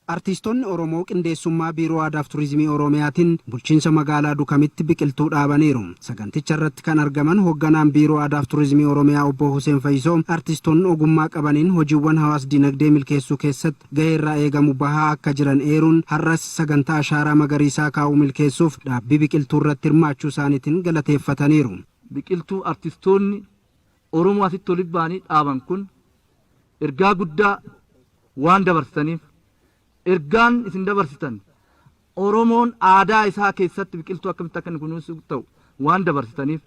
Artiistonni Oromoo qindeessummaa Biiroo Aadaaf Turizimii Oromiyaatiin bulchiinsa magaalaa Dukamitti biqiltuu dhaabaniiru. Saganticha irratti kan argaman hogganaan Biiroo Aadaaf Turizimii Oromiyaa Obbo Huseen Fayyisoo artiistonni ogummaa qabaniin hojiiwwan hawaas dinagdee milkeessuu keessatti gahee irraa eegamu bahaa akka jiran eeruun har'as sagantaa ashaaraa magariisaa kaa'uu milkeessuuf dhaabbii biqiltuu irratti hirmaachuu isaaniitiin galateeffataniiru. Biqiltuu artistoonni Oromoo asitti walitti ba'anii dhaaban kun ergaa guddaa waan dabarsitaniif, ergaan isin dabarsitan Oromoon aadaa isaa keessatti biqiltuu akkamitti akka inni kunuunsu ta'u waan dabarsitaniif,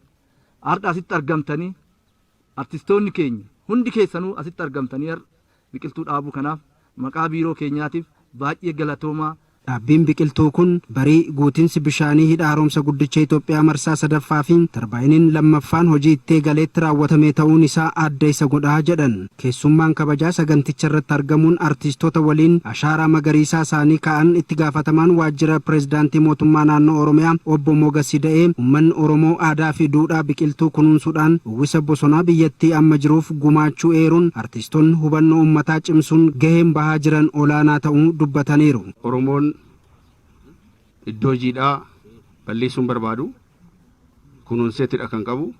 har'a asitti argamtanii, artistoonni keenya hundi keessanuu asitti argamtanii har'a biqiltuu dhaabuu kanaaf maqaa biiroo keenyaatiif baay'ee galatoomaa. Dhaabbiin biqiltuu kun barii guutinsi bishaanii hidha haaromsa guddicha Itoophiyaa marsaa sadaffaa fi tarbaayiniin lammaffaan hojii itti eegaleetti raawwatamee ta'uun isaa adda isa godha jedhan. Keessummaan kabajaa saganticha irratti argamuun artiistota waliin ashaaraa magariisaa isaanii kaa'an itti gaafatamaan waajjira pireezidaantii mootummaa naannoo Oromiyaa obbo Mogas Ida'ee uummanni Oromoo aadaa fi duudhaa biqiltuu kunuunsuudhaan uwwisa bosonaa biyyattii amma jiruuf gumaachuu eeruun artiistonni hubannoo uummataa cimsuun gaheen bahaa jiran olaanaa ta'uu dubbataniiru. Oromoon iddoo jiidhaa balleessuun barbaadu, kunuunseetidha kan qabu.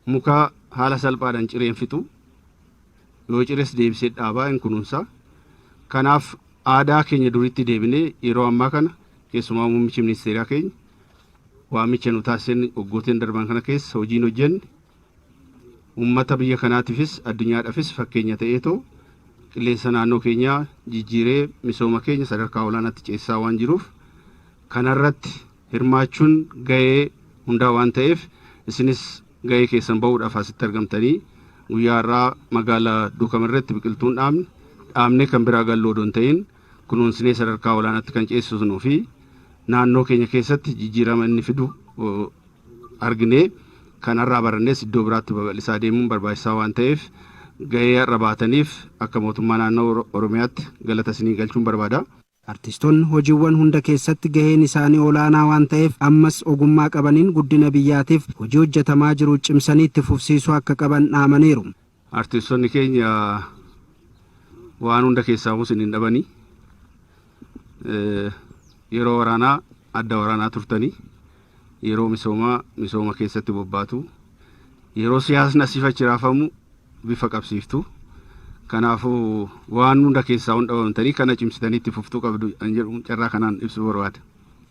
Muka haala salphaadhaan cireen fixu, yoo cires deebisee dhaabaa hin kunuunsa. Kanaaf aadaa keenya duritti deebinee yeroo ammaa kana keessumaa muummichi ministeeraa keenya waamicha nu taasisan waggooteen darban kana keessa hojiin hojjenne uummata biyya kanaatiifis addunyaadhaafis fakkeenya ta'eetoo qilleensa naannoo keenyaa jijjiiree misooma keenya sadarkaa olaanaatti ceesisaa waan jiruuf, kanarratti hirmaachuun gahee hundaa waan ta'eef, isinis gahee keessan bahuudhaaf asitti argamtanii guyyaa har'aa magaalaa Duukam irratti biqiltuun dhaabne dhaabnee kan biraa galluu odoo hin ta'in kunuunsinee sadarkaa olaanaatti kan ceesisnuu fi naannoo keenya keessatti jijjiirama inni fidu arginee kanarraa barannees iddoo biraatti babal'isaa deemuun barbaachisaa waan ta'eef, gahee har'a baataniif akka mootummaa naannoo Oromiyaatti galata isinii galchuun barbaada. Artiistonni hojiiwwan hunda keessatti gaheen isaanii olaanaa waan ta'eef ammas ogummaa qabaniin guddina biyyaatiif hojii hojjetamaa jiru cimsanii itti fufsiisuu akka qaban dhaamaniiru. Artiistonni keenya waan hunda keessaa isin hin dhabanii, yeroo waraanaa adda waraanaa turtanii, yeroo misoomaa misooma keessatti bobbaatu, yeroo siyaasni asiif achi raafamu bifa qabsiiftu. Kanaafuu waan hunda keessaa hin dhabamtanii, kana cimsitanii itti fuftuu qabdu an jedhu carraa kanaan ibsuu barbaada.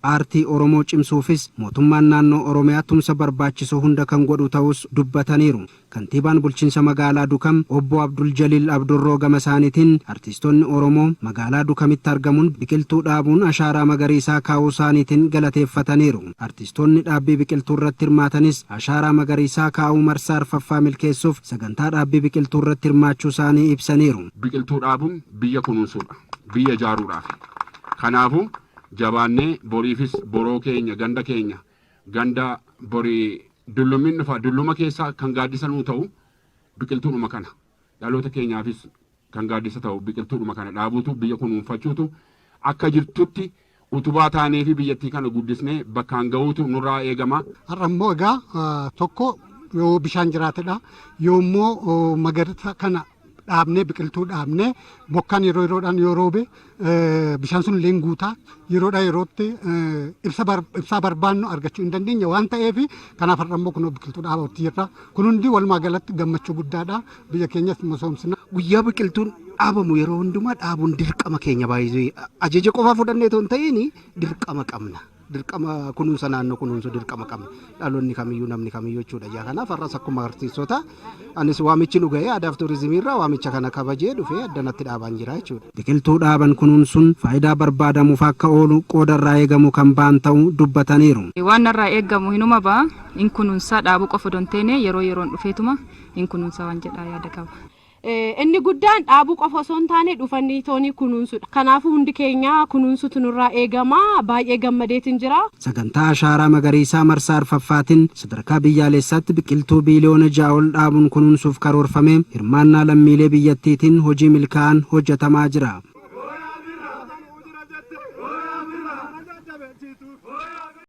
Aartii Oromoo cimsuufis mootummaan naannoo Oromiyaa tumsa barbaachisu hunda kan godhu ta'us dubbataniiru. Kantiibaan bulchiinsa magaalaa Dukam obbo Abdul Jaliil Abdurroo gama isaaniitiin artiistonni Oromoo magaalaa Dukamitti argamuun biqiltuu dhaabuun ashaaraa magariisaa kaa'uu isaaniitiin galateeffataniiru. Artiistonni dhaabbii biqiltuu irratti hirmaatanis ashaaraa magariisaa kaa'uu marsaa arfaffaa milkeessuuf sagantaa dhaabbii biqiltuu irratti hirmaachuu isaanii ibsaniiru. Biqiltuu dhaabuun biyya kunuunsuudha. Biyya ijaaruudhaaf. Kanaafuu jabaannee boriifis boroo keenya, ganda keenya, ganda borii dullumin dhufa, dulluma keessa kan gaaddisa nuu ta'u biqiltuudhuma kana. Dhaloota keenyaafis kan gaaddisa ta'u biqiltuudhuma kana dhaabuutu, biyya kunuunfachuutu, akka jirtutti utubaa taanee fi biyyattii kana guddisnee bakkaan gahuutu nurraa eegama. Har'a immoo egaa tokko yoo bishaan jiraatedha. Yoo immoo magariisa kana dhaabnee, biqiltuu dhaabnee, bokkaan yeroo yeroodhaan yoo roobe bishaan sun illee guutaa, yeroodhaa yerootti ibsaa barbaannu argachuu hin dandeenya waan ta'eef, kanaaf har'a immoo kun biqiltuu dhaabuutti jirra. Kun hundi walumaa galatti gammachuu guddaadha. Biyya keenyas misoomsina. Guyyaa biqiltuun dhaabamu yeroo hundumaa dhaabuun dirqama keenya, baay'ee ajaja qofa fudhannee otoo hin ta'in dirqama qabna. Dirqama kunuunsa naannoo kunuunsu dirqama qabna. Dhaloonni kamiyyuu, namni kamiyyuu jechuudha. Ijaa kanaaf har'as akkuma artiistota anis waamichi nu ga'ee aadaaf turizimii irraa waamicha kana kabajee dhufee addanatti dhaabaan jira jechuudha. Biqiltuu dhaaban kunuunsuun faayidaa barbaadamuuf akka oolu qooda irraa eegamu kan ba'an ta'uu dubbataniiru. Waan narraa eegamu hinuma ba'a, hin kunuunsaa, dhaabuu qofa odoo hin taane yeroo yeroon dhufeetuma hin kunuunsaa waan jedhaa yaada qaba. Inni guddaan dhaabuu qofa osoo hin taane dhufanii toonii kunuunsuudha. Kanaafuu hundi keenya kunuunsutu nurraa eegama. Baay'ee gammadeetiin jira. Sagantaa ashaaraa magariisaa marsaa arfaffaatiin sadarkaa biyyaalessaatti biqiltuu biiliyoona 6 ol dhaabuun kunuunsuuf karoorfamee hirmaannaa lammiilee biyyattiitiin hojii milkaa'aan hojjetamaa jira.